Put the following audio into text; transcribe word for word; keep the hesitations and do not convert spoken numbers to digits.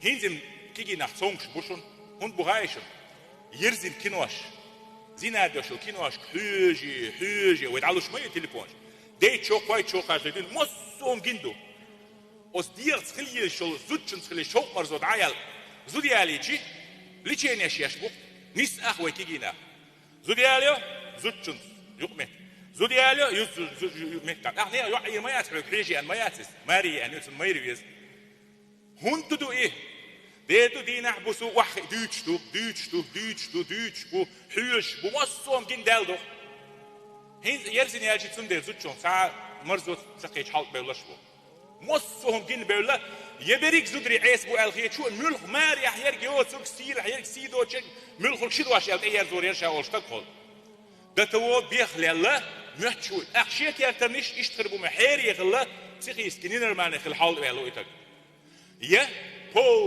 ХӀинца кегий нах цомгаш бу шуна, хӀунда бу хаьий шуна? Ерзина кинош, зина дош йолу киношка хьоьжий, хьоьжий, вай дӀалуш ма ю телефонаш. Дайта чу, кхойтта чу хьажа дуьйна, массо а хӀума гина ду. Оцу дегӀаца хила езаш йолу, зудчуьнца хила шовкъмарзо дӀа а яьлла, зуда ялийча, леченеш еш бу-кх, нисса а вай кегий нах. Зуда ялайо, зудчуьнца юкъаметтиг. Зуда ялайо, юз зу-, зу-, зу-, юкъаметтиг. Ахь нехан йоӀ Ӏийр ма яц хьоьга, хьежа еана ма яц иза. Маре еана ю, цунна майра веза. ХӀунда ду и? Дера ду, дийнахь-буса охьахиъна дуьйцуш ду, дуьйцуш ду, дуьйцуш ду, дуьйцуш бу, хьоьжуш бу, массо а хӀума гина даьлла ду. ХӀинца ерзина яьлча, цундела зудчуьнца цхьа марзо ца кхеча хьалабевлларш бу. Массо а хӀума гина бевлла, я берриг зударий Ӏеса бу аьлла хеташ ву, муьлхха марехь ерг йоцург, сийлахь ерг, сий доцург, муьлххарг ши дош аьлла тӀеерзор яра ша олуш стаг хьол. До того бехлелла моьттуш ву. ТӀаккха шен кертарниш иштта хир бу ма хьерехилла, психически ненормальный хилла хьалаваьлла ву и стаг. Я пол